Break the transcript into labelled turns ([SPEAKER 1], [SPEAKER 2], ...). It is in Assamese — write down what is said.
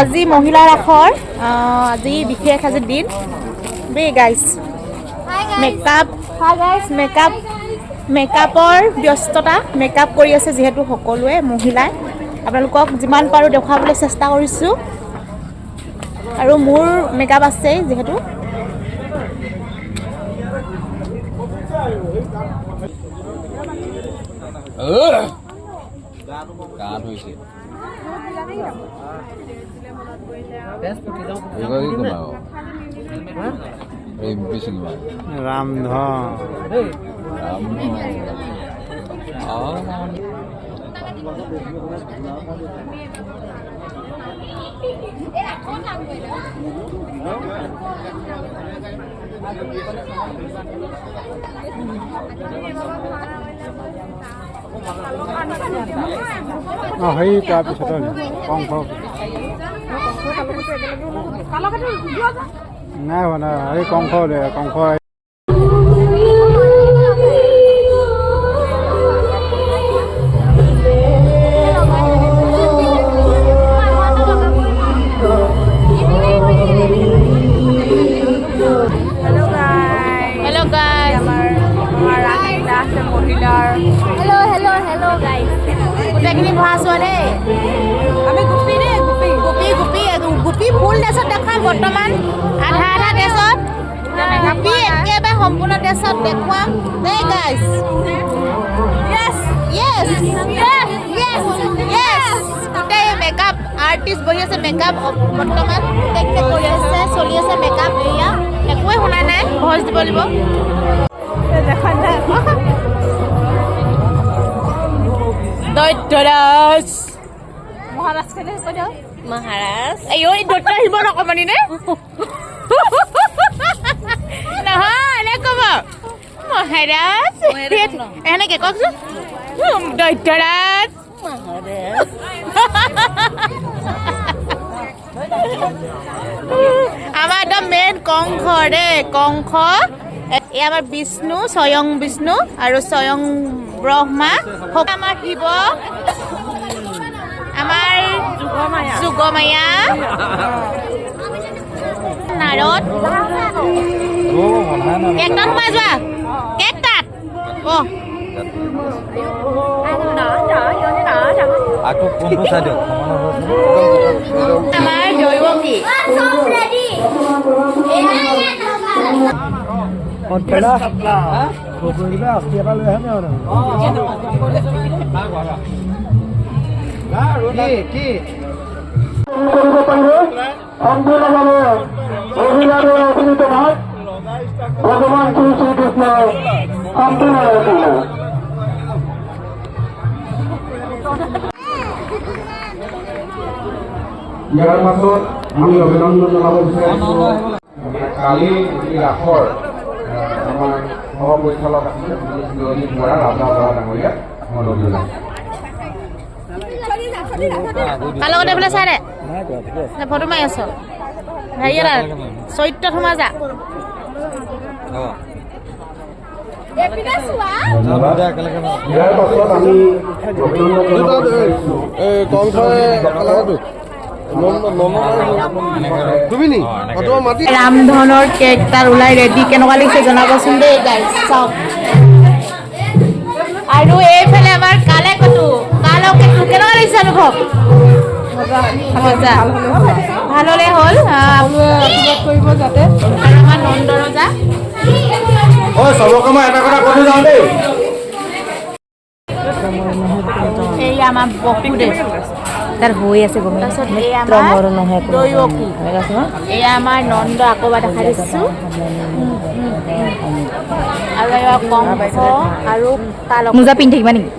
[SPEAKER 1] আজি মহিলা ৰাসৰ আজি বিশেষ আজি দিন দেই গাইজ। মেকআপ, মেকআপ, মেকআপৰ ব্যস্ততা, মেকআপ কৰি আছে যিহেতু সকলোৱে মহিলাই। আপোনালোকক যিমান পাৰোঁ দেখুৱাবলৈ চেষ্টা কৰিছোঁ আৰু মোৰ মেকআপ আছেই যিহেতু।
[SPEAKER 2] সেই তাৰপিছত কংস নাই হোৱা নাই, এই কংস কংস।
[SPEAKER 1] হেল্ল' গাইজ,
[SPEAKER 3] মহিলাৰ।
[SPEAKER 4] Hello' hello' hello' guys.
[SPEAKER 1] গোটেইখিনি বহা চোৱা দেই।
[SPEAKER 3] আমি গোপী দেই, গোপী।
[SPEAKER 1] গোপী, গোপী, গোপী। ফুল ড্ৰেছত দেখুৱাম, বৰ্তমান আধা আধা ড্ৰেছত। গোপী একেবাৰে সম্পূৰ্ণ ড্ৰেছত দেখুৱাম দেই গাইজ। য়েছ য়েছ য়েছ য়েছ। গোটেই মেকআপ আৰ্টিষ্ট বহি আছে, মেকআপ বৰ্তমান গোটেইখিনি কৰি আছে, চলি আছে মেকআপ। এয়া একোৱে শুনা নাই, ভইচ দিব লাগিব।
[SPEAKER 3] দেখা নাই।
[SPEAKER 1] দৈত্যৰাজ।
[SPEAKER 3] মহাৰাজ কেনে কৈ দিয়ক।
[SPEAKER 4] মহাৰাজ।
[SPEAKER 1] এই ঐ, দৈত্য আহিব নকমানি নে নহয়, এনে ক'ব মহাৰাজ, এনেকে কওকচোন, দৈত্যৰাজ। আমাৰ একদম মেইন কংস দেই, কংস। এই আমাৰ বিষ্ণু, স্বয়ং বিষ্ণু আৰু স্বয়ং ব্ৰহ্মা, আমাৰ শিৱ, আমাৰ যোগমায়া, নাৰদ। কেকটাত সোমাই যোৱা, কেকটাত। অ, আমাৰ দৈৱকী।
[SPEAKER 2] কৰিব পাৰিব সম্পূৰ্ণভাৱে মহিলাৰে অভিনীত ভাগ ভগৱান শ্ৰী শ্ৰীকৃষ্ণৰ সম্পূৰ্ণ।
[SPEAKER 5] ইয়াৰ পাছত আমি অভিনন্দন জনাব বিচাৰিছোঁ কালি ৰাসৰ আমাৰ সহ পৰিচালক আছিলে ৰঞ্জিত বৰা, ৰাজা বৰা ডাঙৰীয়া, অনুৰোধ জনাইছোঁ।
[SPEAKER 1] কাৰ লগত এইফালে চাই দে, ফটো মাৰি আছ। হেৰি এটা চৰিত্ৰত সোমাই যা।
[SPEAKER 5] ইয়াৰ পাছত আমি অভিনন্দন জনাব বিচাৰিছোঁ
[SPEAKER 1] ৰামধনৰ কেক তাত ওলাই ৰেডি। কেনেকুৱা লাগিছে জনাবচোন দেই গাইজ। চাওক, আৰু এইফালে আমাৰ কালে কটো কালকেতু। কেনেকুৱা লাগিছে অনুভৱ? মজা, ভাল হ'লে হ'ল।
[SPEAKER 3] কৰিব যাতে।
[SPEAKER 1] আৰু আমাৰ নন্দ ৰজা।
[SPEAKER 5] চবকে মই এটা কথা কৈ থৈ যাওঁ দেই।
[SPEAKER 1] এই আমাৰ বসুদেৱ।
[SPEAKER 4] তাৰ হৈ আছে গম।
[SPEAKER 1] তাৰপিছত এই আমাৰ দৈৱকী, এয়া আমাৰ নন্দ, আকৌ এবাৰ দেখাই দিছোঁ। আৰু এয়া কংস আৰু কালক।
[SPEAKER 4] মোজা পিন্ধি থাকিবা নেকি?